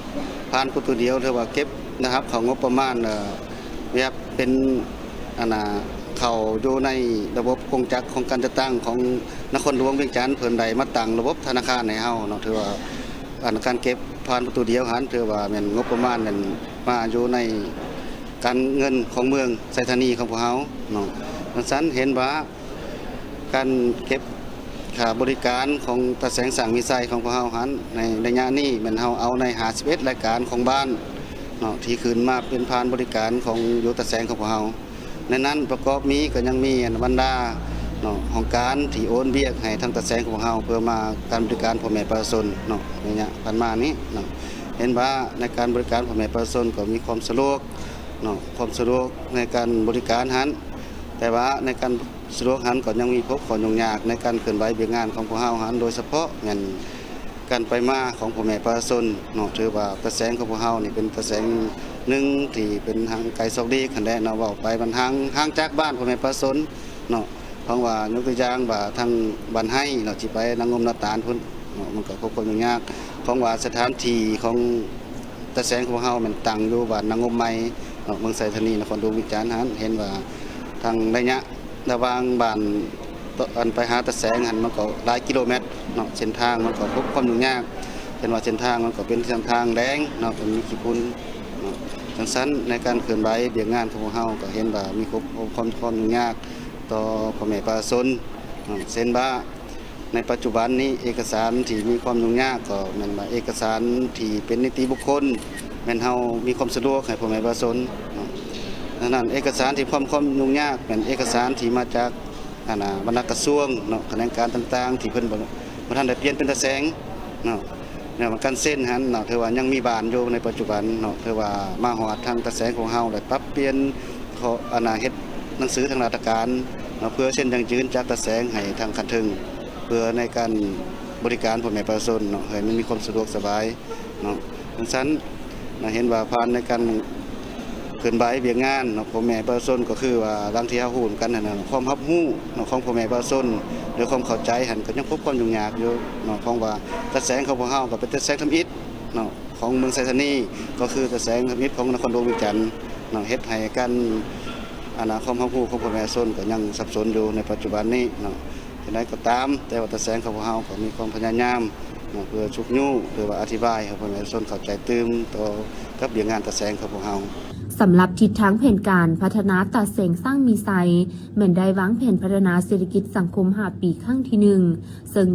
ຜ່ານປະຕູດຽວ ຖືວ່າເກັບລາຍຮັບເຂົ້າງົບປະມານ ເອີ ແບບເປັນ ອັນນ່າ ເຂົ້າຢູ່ໃນລະບົບໂຄງຈັກຂອງການຈັດຕັ້ງຂອງນະຄອນຫຼວງວຽງຈັນ ເພິ່ນໄດ້ມາຕັ້ງລະບົບທະນາຄານໃຫ້ເຮົາເນາະ. ຖືວ່າ ອັນ ການເກັບຜ່ານປະຕູດຽວຫັ້ນ ຖືວ່າແມ່ນງົບປະມານແມ່ນມາຢູ່ໃນການເງິນຂອງເມືອງໄຊທານີຂອງພວກເຮົາເນາະ. ດັ່ງຊັ້ນ ເຫັນວ່າ ການເກັບຄ່າບໍລິການຂອງຕາແສງຊ້າງມີໄຊຂອງພວກເຮົາຫັ້ນ ໃນໄລຍະນີ້ແມ່ນເຮົາເອົາໃນຫ້າສິບເອັດລາຍການຂອງບ້ານເນາະ ທີ່ຂຶ້ນມາເປັນຜ່ານບໍລິການຂອງຢູ່ຕາແສງຂອງພວກເຮົາ. ໃນນັ້ນປະກອບມີ ກໍຍັງມີ ອັນ ບັນດາເນາະ ຫ້ອງການທີ່ໂອນວຽກໃຫ້ທາງຕາແສງຂອງພວກເຮົາ ເພື່ອມາການບໍລິການພໍ່ແມ່ປະຊາຊົນເນາະ ໃນໄລຍະຜ່ານມານີ້ເນາະ. ເຫັນວ່າໃນການບໍລິການພໍ່ແມ່ປະຊາຊົນກໍມີຄວາມສະດວກເນາະ ຄວາມສະດວກໃນການບໍລິການຫັ້ນ ແຕ່ວ່າໃນການ ສະດວກຫັ້ນກໍຍັງມີພົບຂໍ້ຫຍຸ້ງຍາກໃນການເຄື່ອນໄຫວວຽກງານຂອງພວກເຮົາຫັ້ນ ໂດຍສະເພາະແມ່ນການໄປມາຂອງພໍ່ແມ່ປະຊາຊົນເນາະ. ຖືວ່າຕາແສງຂອງພວກເຮົານີ້ເປັນຕາແສງໜຶ່ງທີ່ເປັນຫ່າງໄກສອກຫຼີກຫັ້ນແຫຼະເນາະ ເວົ້າໄປມັນຫ່າງ ຫ່າງຈາກບ້ານພໍ່ແມ່ປະຊາຊົນເນາະ. ເພາະວ່າຍົກຕົວຢ່າງວ່າທາງບ້ານໄຮເນາະ ຊິໄປນາງົມນາຕານພຸ້ນເນາະ ມັນກໍພົບຄວາມຫຍຸ້ງຍາກ ເພາະວ່າສະຖານທີ່ຂອງ ຕາແສງຂອງພວກເຮົາແມ່ນຕັ້ງຢູ່ບ້ານນາງົມໃໝ່ເນາະ ເມືອງໄຊທານີ ນະຄອນຫຼວງວຽງຈັນຫັ້ນ ເຫັນວ່າ ທາງໄລຍະລະຫວ່າງບ້ານ ຕ- ອັນໄປຫາຕາແສງຫັ້ນ ມັນກໍຫຼາຍກິໂລແມັດເນາະ, ເສັ້ນທາງມັນກໍພົບຄວາມຫຍຸ້ງຍາກ, ເຊັ່ນວ່າເສັ້ນທາງມັນກໍເປັນເສັ້ນທາງແດງເນາະ, ມັນມີຂີ້ຝຸ່ນເນາະ. ຈັ່ງຊັ້ນໃນການເຄື່ອນໄຫວວຽກງານຂອງພວກເຮົາກໍເຫັນວ່າມີຄວາມ ຄວາມ ຄວາມຫຍຸ້ງຍາກຕໍ່ພໍ່ແມ່ປະຊາຊົນເນາະ, ເຊັ່ນວ່າ ໃນປັດຈຸບັນນີ້ເອກະສານທີ່ມີຄວາມຫຍຸ້ງຍາກກໍແມ່ນວ່າເອກະສານທີ່ເປັນນິຕິບຸກຄົນ ແມ່ນເຮົາມີຄວາມສະດວກໃຫ້ພໍ່ແມ່ປະຊາຊົນເນາະ. ດັ່ງນັ້ນເອກະສານທີ່ຄວາມ ຄວາມຫຍຸ້ງຍາກແມ່ນເອກະສານທີ່ມາຈາກ ອັນນ່າ ບັນດາກະຊວງເນາະ, ຂະແໜງການຕ່າງໆ ທີ່ເພິ່ນບໍ່ ບໍ່ທັນໄດ້ປ່ຽນເປັນຕາແສງເນາະ. ແນວການເຊັນຫັ້ນເນາະ ຖືວ່າຍັງມີບານຢູ່ໃນປັດຈຸບັນເນາະ, ຖືວ່າມາຮອດທາງຕາແສງຂອງເຮົາໄດ້ປັບປ່ຽນ ຂໍ ອັນນ່າ ເຮັດໜັງສືທາງລາຊະການເນາະ ເພື່ອເຊັນຢັ້ງຢືນຈາກຕາແສງໃຫ້ທາງຂັ້ນເທິງ ເພື່ອໃນການບໍລິການພໍ່ແມ່ປະຊາຊົນເນາະ ໃຫ້ມັນມີຄວາມສະດວກສະບາຍເນາະ. ຈັ່ງຊັ້ນນະ ເຫັນວ່າຜ່ານໃນການເຄື່ອນໄຫວວຽກງານເນາະ ພໍ່ແມ່ປະຊາຊົນ ກໍຄືວ່າດັ່ງທີ່ເຮົາຮູ້ນຳກັນຫັ້ນນະ ຄວາມຮັບຮູ້ເນາະຂອງພໍ່ແມ່ປະຊາຊົນ ແລະ ຄວາມເຂົ້າໃຈຫັ້ນ ກໍຍັງພົບຄວາມຫຍຸ້ງຍາກຢູ່ເນາະ, ເພາະວ່າຕາແສງຂອງພວກເຮົາກໍເປັນຕາແສງທຳອິດເນາະ ຂອງເມືອງໄຊທານີ ກໍຄືຕາແສງທຳອິດຂອງນະຄອນຫຼວງວຽງຈັນເນາະ, ເຮັດໃຫ້ການ ອັນນ່າ ຄວາມຮັບຮູ້ຂອງພໍ່ແມ່ປະຊາຊົນກໍຍັງສັບສົນຢູ່ໃນປັດຈຸບັນນີ້ເນາະ. ຈັ່ງໃດກໍຕາມ ແຕ່ວ່າຕາແສງຂອງພວກເຮົາກໍມີຄວາມພະຍາຍາມເນາະ ເພື່ອຊຸກຍູ້ ຫຼືວ່າອະທິບາຍໃຫ້ພໍ່ແມ່ປະຊາຊົນເຂົ້າໃຈຕື່ມຕໍ່ກັບວຽກງານຕາແສງຂອງພວກເຮົາ. ສຳລັບທິດທາງແຜນການພັດທະນາຕາແສງສ້າງມີໄຊ ແມ່ນໄດ້ວາງແຜນພັດທະນາເສດຖະກິດສັງຄົມຫ້າປີຄັ້ງທີໜຶ່ງ ເຊິ່ງ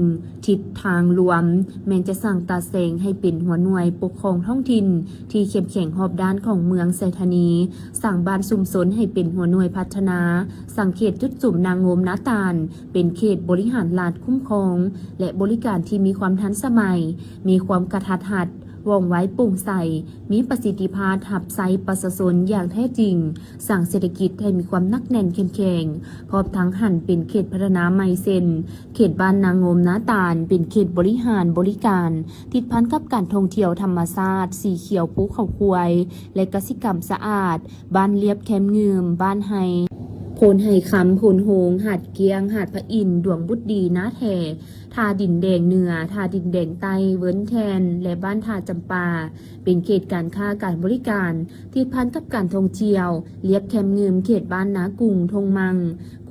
ທິດທາງລວມແມ່ນຈະສ້າງຕາແສງໃຫ້ເປັນຫົວໜ່ວຍປົກຄອງທ້ອງຖິ່ນທີ່ເຂັ້ມແຂງຮອບດ້ານຂອງເມືອງໄຊທານີ, ສ້າງບ້ານຊຸມຊົນໃຫ້ເປັນຫົວໜ່ວຍພັດທະນາ, ສ້າງເຂດຈຸດສຸມນາງົມນາຕານເປັນເຂດບໍລິຫານລັດຄຸ້ມຄອງ ແລະ ບໍລິການທີ່ມີຄວາມທັນສະໄໝ, ມີຄວາມກະທັດຮັດ, ວ່ອງໄວ, ໂປ່ງໃສ, ມີປະສິດທິພາບຮັບໃຊ້ປະຊາຊົນຢ່າງແທ້ຈິງ, ສ້າງເສດຖະກິດໃຫ້ມີຄວາມໜັກແໜ້ນເຂັ້ມແຂງ, ພ້ອມທັງຫັນເປັນເຂດພັດທະນາໃໝ່ເຊັ່ນ ເຂດບ້ານນາງົມນາຕານ ເປັນເຂດບໍລິຫານບໍລິການ ຕິດພັນກັບການທ່ອງທ່ຽວທຳມະຊາດ ສີຂຽວພູເຂົາຄວາຍ ແລະ ກະສິກຳສະອາດ, ບ້ານລຽບແຄມງື່ມ, ບ້ານໄຮ່ ໂພນໄຮ່ຄຳ, ໂພນໂຮງ, ຫາດກ້ຽງ, ຫາດພະອິນ, ດວງບຸດດີ, ນາແທ, ທ່າດິນແດງເໜືອ, ທ່າດິນແດງໃຕ້, ເວີນແທ່ນ ແລະ ບ້ານທ່າຈຳປາ ເປັນເຂດການຄ້າການບໍລິການ ຕິດພັນກັບການທ່ອງທ່ຽວ, ລຽບແຄມງື່ມເຂດບ້ານນາກຸງ, ທົ່ງມັ່ງ,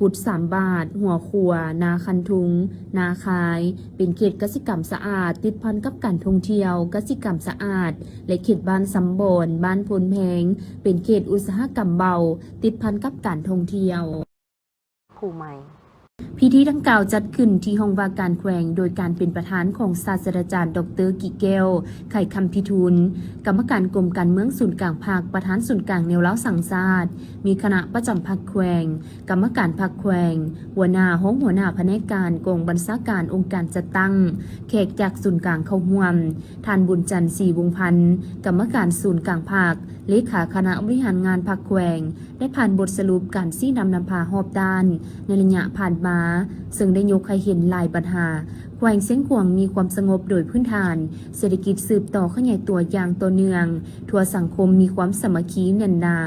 ກຸດສາມບາດ, ຫົວຂົວ, ນາຄັນທຸງ, ນາຄາຍ, ເປັນເຂດກະສິກຳສະອາດ, ຕິດພັນກັບການທ່ອງທ່ຽວ, ກະສິກຳສະອາດ ແລະ ເຂດບ້ານຊຳບອນ, ບ້ານໂພນແພງ, ເປັນເຂດອຸດສາຫະກຳເບົາ, ຕິດພັນກັບການທ່ອງທ່ຽວ. ຜູ້ໃໝ່. ພິທີດັ່ງກ່າວຈັດຂຶ້ນທີ່ຫ້ອງວ່າການແຂວງ ໂດຍການເປັນປະທານຂອງສາດສະດາຈານ ດອກເຕີ ກິແກ້ວ ໄຂຄຳພິທູນ, ກຳມະການກົມການເມືອງສູນກາງພັກ, ປະທານສູນກາງແນວລາວສ້າງຊາດ, ມີຄະນະປະຈຳພັກແຂວງ, ກຳມະການພັກແຂວງ, ຫົວໜ້າ, ຮອງຫົວໜ້າພະແນກການ, ກອງບັນຊາການ, ອົງການຈັດຕັ້ງ, ແຂກຈາກສູນກາງເຂົ້າຮ່ວມ, ທ່ານ ບຸນຈັນ ສີວົງພັນ, ກຳມະການສູນກາງພັກ, ເລຂາຄະນະບໍລິຫານງານພັກແຂວງ, ໄດ້ຜ່ານບົດສະຫຼຸບການຊີ້ນຳນຳພາຮອບດ້ານໃນໄລຍະຜ່ານມາ, ເຊິ່ງໄດ້ຍົກໃຫ້ເຫັນຫຼາຍບັນຫາ. ແຂວງຊຽງຂວາງມີຄວາມສະຫງົບໂດຍພື້ນຖານ, ເສດຖະກິດສືບຕໍ່ຂະຫຍາຍຕົວຢ່າງຕໍ່ເນື່ອງ, ທົ່ວສັງຄົມມີຄວາມສາມັກຄີແໜ້ນໜາ,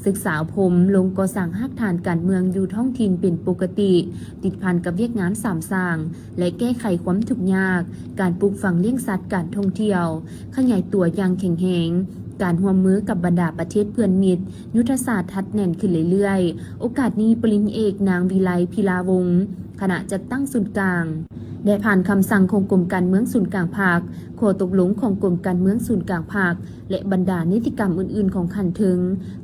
ສຶກສາອົບຮົມ, ລົງກໍ່ສ້າງຮາກຖານການເມືອງຢູ່ທ້ອງຖິ່ນເປັນປົກກະຕິ, ຕິດພັນກັບວຽກງານສາມສ້າງ ແລະ ແກ້ໄຂຄວາມທຸກຍາກ, ການປູກຝັງລ້ຽງສັດ, ການທ່ອງທ່ຽວ, ຂະຫຍາຍຕົວຢ່າງແຂງແຮງ, ການຮ່ວມມືກັບບັນດາປະເທດເພື່ອນມິດ, ຍຸດທະສາດຮັດແໜ້ນຂຶ້ນເລື້ອຍໆ. ໂອກາດນີ້ ປະລິນຍາເອກ ນາງ ວິໄລ ພິລາວົງ ຄະນະຈັດຕັ້ງສູນກາງ ໄດ້ຜ່ານຄຳສັ່ງຂອງກົມການເມືອງສູນກາງພັກ, ຂໍ້ຕົກລົງຂອງກົມການເມືອງສູນກາງພັກ ແລະ ບັນດານິຕິກຳອື່ນໆຂອງຂັ້ນເທິງ.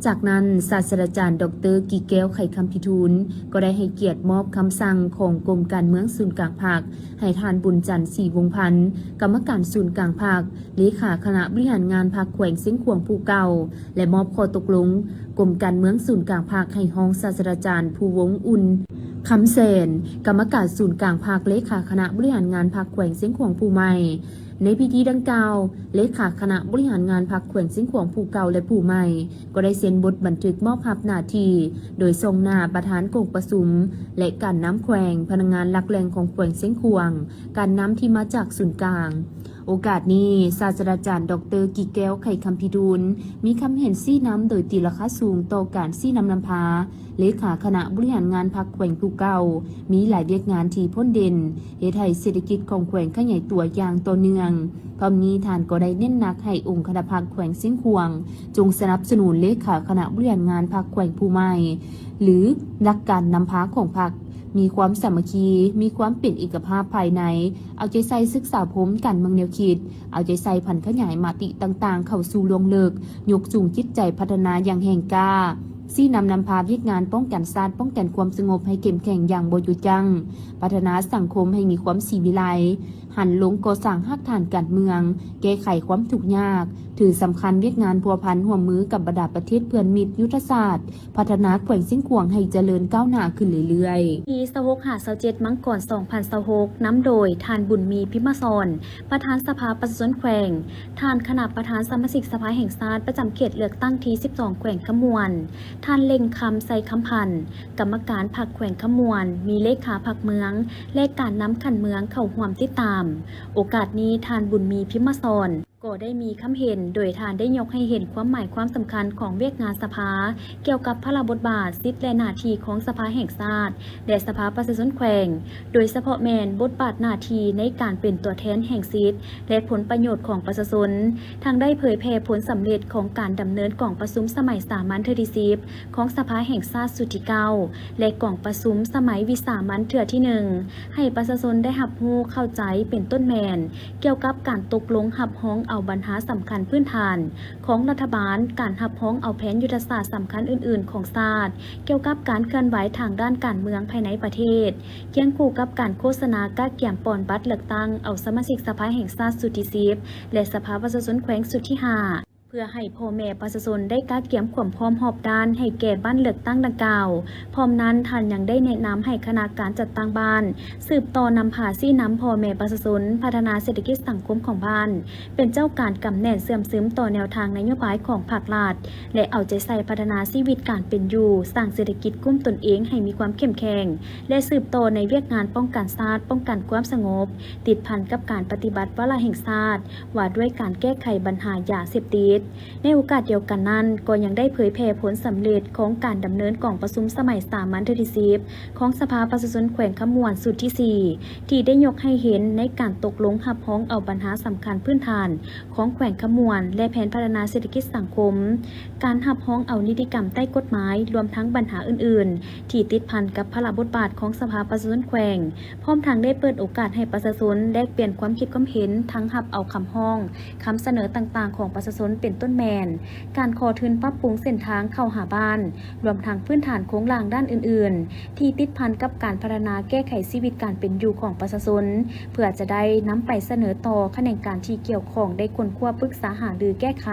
ຈາກນັ້ນ ສາດສະດາຈານ ດອກເຕີ ກິແກ້ວ ໄຂຄຳພິທູນ ກໍໄດ້ໃຫ້ກຽດມອບຄຳສັ່ງຂອງກົມການເມືອງສູນກາງພັກ ໃຫ້ທ່ານ ບຸນຈັນ ສີວົງພັນ ກຳມະການສູນກາງພັກ, ເລຂາຄະນະບໍລິຫານງານພັກແຂວງຊຽງຂວາງຜູ້ເກົ່າ ແລະ ມອບຂໍ້ຕົກລົງກົມການເມືອງສູນກາງພັກໃຫ້ຮອງສາດສະດາຈານ ພູວົງອຸ່ນ ຄຳແສນ ກຳມະການສູນກາງພັກ, ເລຂາຄະນະບໍລິຫານງານພັກແຂວງຊຽງຂວາງຜູ້ໃໝ່. ໃນພິທີດັ່ງກ່າວ, ເລຂາຄະນະບໍລິຫານງານພັກແຂວງຊຽງຂວາງຜູ້ເກົ່າ ແລະ ຜູ້ໃໝ່ ກໍໄດ້ເຊັນບົດບັນທຶກມອບຮັບໜ້າທີ່ ໂດຍສ່ອງໜ້າປະທານກອງປະຊຸມ ແລະ ການນຳແຂວງ, ພະນັກງານຫຼັກແຫຼ່ງຂອງແຂວງຊຽງຂວາງ, ການນຳທີ່ມາຈາກສູນກາງ, ໂອກາດນີ້, ສາດສະດາຈານ ດອກເຕີ ກິແກ້ວ ໄຂຄຳພິທູນ ມີຄຳເຫັນຊີ້ນຳໂດຍຕີລາຄາສູງຕໍ່ການຊີ້ນຳນຳພາ ເລຂາຄະນະບໍລິຫານງານພັກແຂວງຜູ້ເກົ່າ ມີຫຼາຍວຽກງານທີ່ພົ້ນເດັ່ນ ເຮັດໃຫ້ເສດຖະກິດຂອງແຂວງຂະຫຍາຍຕົວຢ່າງຕໍ່ເນື່ອງ. ພ້ອມນີ້ທ່ານກໍໄດ້ເນັ້ນໜັກໃຫ້ອົງຄະນະພັກແຂວງຊຽງຂວາງ ຈົ່ງສະໜັບສະໜູນເລຂາຄະນະບໍລິຫານງານພັກແຂວງຜູ້ໃໝ່ ຫຼື ຫຼັກການນຳພາຂອງພັກ ມີຄວາມສາມັກຄີ, ມີຄວາມເປັນເອກະພາບພາຍໃນ, ເອົາໃຈໃສ່ສຶກສາພົມການເມືອງແນວຄິດ, ເອົາໃຈໃສ່ຜັນຂະຫຍາຍມະຕິຕ່າງໆເຂົ້າສູ່ລວງເລິກ, ຍົກສູງຈິດໃຈພັດທະນາຢ່າງແຮງກ້າ, ຊີ້ນຳນຳພາວຽກງານປ້ອງກັນຊາດ, ປ້ອງກັນຄວາມສະຫງົບໃຫ້ເຂັ້ມແຂງຢ່າງບໍ່ຢຸດຢັ້ງ, ພັດທະນາສັງຄົມໃຫ້ມີຄວາມສີວິໄລ, ຫັນລົງກໍ່ສ້າງຮາກຖານການເມືອງ, ແກ້ໄຂຄວາມທຸກຍາກ, ຖືສຳຄັນວຽກງານພົວພັນຮ່ວມມືກັບບັນດາປະເທດເພື່ອນມິດ, ຍຸດທະສາດພັດທະນາແຂວງຊຽງຂວາງໃຫ້ຈະເລີນກ້າວໜ້າຂຶ້ນເລື້ອຍໆ. ທີຊາວຫົກ ຫາ ຊາວເຈັດ ມັງກອນ ສອງພັນຊາວຫົກ ນຳໂດຍ ທ່ານ ບຸນມີ ພິມມະສອນ ປະທານສະພາປະຊາຊົນແຂວງ, ທ່ານ ຄະນະປະທານສະມາຊິກສະພາແຫ່ງຊາດ ປະຈຳເຂດເລືອກຕັ້ງທີສິບສອງ ແຂວງຄຳມ່ວນ, ທ່ານ ເລັ່ງຄຳ ໄຊຄຳພັນ ກຳມະການພັກແຂວງຄຳມ່ວນ, ມີເລຂາພັກເມືອງ ແລະ ການນຳຂັ້ນເມືອງເຂົ້າຮ່ວມຕິດຕາມ. ໂອກາດນີ້ ທ່ານ ບຸນມີ ພິມມະສອນ ກໍໄດ້ມີຄຳເຫັນ ໂດຍທ່ານໄດ້ຍົກໃຫ້ເຫັນຄວາມໝາຍຄວາມສຳຄັນຂອງວຽກງານສະພາ ກ່ຽວກັບພາລະບົດບາດ, ສິດ ແລະ ໜ້າທີ່ຂອງສະພາແຫ່ງຊາດ ແລະ ສະພາປະຊາຊົນແຂວງ, ໂດຍສະເພາະແມ່ນບົດບາດໜ້າທີ່ໃນການເປັນຕົວແທນແຫ່ງສິດ ແລະ ຜົນປະໂຫຍດຂອງປະຊາຊົນ, ທັງໄດ້ເຜີຍແຜ່ຜົນສຳເລັດຂອງການດຳເນີນກອງປະຊຸມສະໄໝສາມັນເທື່ອທີສິບ ຂອງສະພາແຫ່ງຊາດຊຸດທີເກົ້າ ແລະ ກອງປະຊຸມສະໄໝວິສາມັນເທື່ອທີໜຶ່ງ ໃຫ້ປະຊາຊົນໄດ້ຮັບຮູ້ເຂົ້າໃຈ ເປັນຕົ້ນແມ່ນ ກ່ຽວກັບການຕົກລົງຮັບຮອງເອົາບັນຫາສຳຄັນພື້ນຖານຂອງລັດຖະບານ, ການຮັບຮອງເອົາແຜນຍຸດທະສາດສຳຄັນອື່ນໆຂອງຊາດ, ກ່ຽວກັບການເຄື່ອນໄຫວທາງດ້ານການເມືອງພາຍໃນປະເທດ, ຄຽງຄູ່ກັບການໂຄສະນາກະກຽມປ່ອນບັດເລືອກຕັ້ງເອົາສະມາຊິກສະພາແຫ່ງຊາດຊຸດທີສິບ ແລະ ສະພາປະຊາຊົນແຂວງຊຸດທີຫ້າ ເພື່ອໃຫ້ພໍ່ແມ່ປະຊາຊົນໄດ້ກະກຽມຄວາມພ້ອມຮອບດ້ານໃຫ້ແກ່ບັດເລືອກຕັ້ງດັ່ງກ່າວ. ພ້ອມນັ້ນ, ທ່ານຍັງໄດ້ແນະນຳໃຫ້ຄະນະການຈັດຕັ້ງບ້ານ ສືບຕໍ່ນຳພາຊີ້ນຳພໍ່ແມ່ປະຊາຊົນ, ພັດທະນາເສດຖະກິດສັງຄົມຂອງບ້ານ, ເປັນເຈົ້າການກຳແໜ້ນເຊື່ອມຊຶມຕໍ່ແນວທາງນະໂຍບາຍຂອງພັກລັດ ແລະ ເອົາໃຈໃສ່ພັດທະນາຊີວິດການເປັນຢູ່, ສ້າງເສດຖະກິດກຸ້ມຕົນເອງໃຫ້ມີຄວາມເຂັ້ມແຂງ ແລະ ສືບຕໍ່ໃນວຽກງານປ້ອງກັນຊາດ, ປ້ອງກັນຄວາມສະຫງົບ, ຕິດພັນກັບການປະຕິບັດວາລະແຫ່ງຊາດ ວ່າດ້ວຍການແກ້ໄຂບັນຫາຢາເສບຕິດ. ໃນໂອກາດດຽວກັນນັ້ນ, ກໍຍັງໄດ້ເຜີຍແຜ່ຜົນສຳເລັດຂອງການດຳເນີນກອງປະຊຸມສະໄໝສາມັນເທື່ອທີສິບ ຂອງສະພາປະຊາຊົນແຂວງຄຳມ່ວນຊຸດທີສີ່ ທີ່ໄດ້ຍົກໃຫ້ເຫັນໃນການຕົກລົງຮັບຮອງເອົາບັນຫາສຳຄັນພື້ນຖານຂອງແຂວງຄຳມ່ວນ ແລະ ແຜນພັດທະນາເສດຖະກິດສັງຄົມ, ການຮັບຮອງເອົານິຕິກຳໃຕ້ກົດໝາຍ, ລວມທັງບັນຫາອື່ນໆ ທີ່ຕິດພັນກັບພາລະບົດບາດຂອງສະພາປະຊາຊົນແຂວງ, ພ້ອມທັງໄດ້ເປີດໂອກາດໃຫ້ປະຊາຊົນແລກປ່ຽນຄວາມຄິດຄວາມເຫັນ, ທັງຮັບເອົາຄຳຮ້ອງ, ຄຳສະເໜີຕ່າງໆຂອງປະຊາຊົນ ເປັນຕົ້ນແມ່ນ ການຂໍທຶນປັບປຸງເສັ້ນທາງເຂົ້າຫາບ້ານ, ລວມທັງພື້ນຖານໂຄງລ່າງດ້ານອື່ນໆ ທີ່ຕິດພັນກັບການພັດທະນາແກ້ໄຂຊີວິດການເປັນຢູ່ຂອງປະຊາຊົນ, ເພື່ອຈະໄດ້ນຳໄປສະເໜີຕໍ່ຂະແໜງການທີ່ກ່ຽວຂ້ອງໄດ້ຄົ້ນຄວ້າປຶກສາຫາລືແກ້ໄຂ.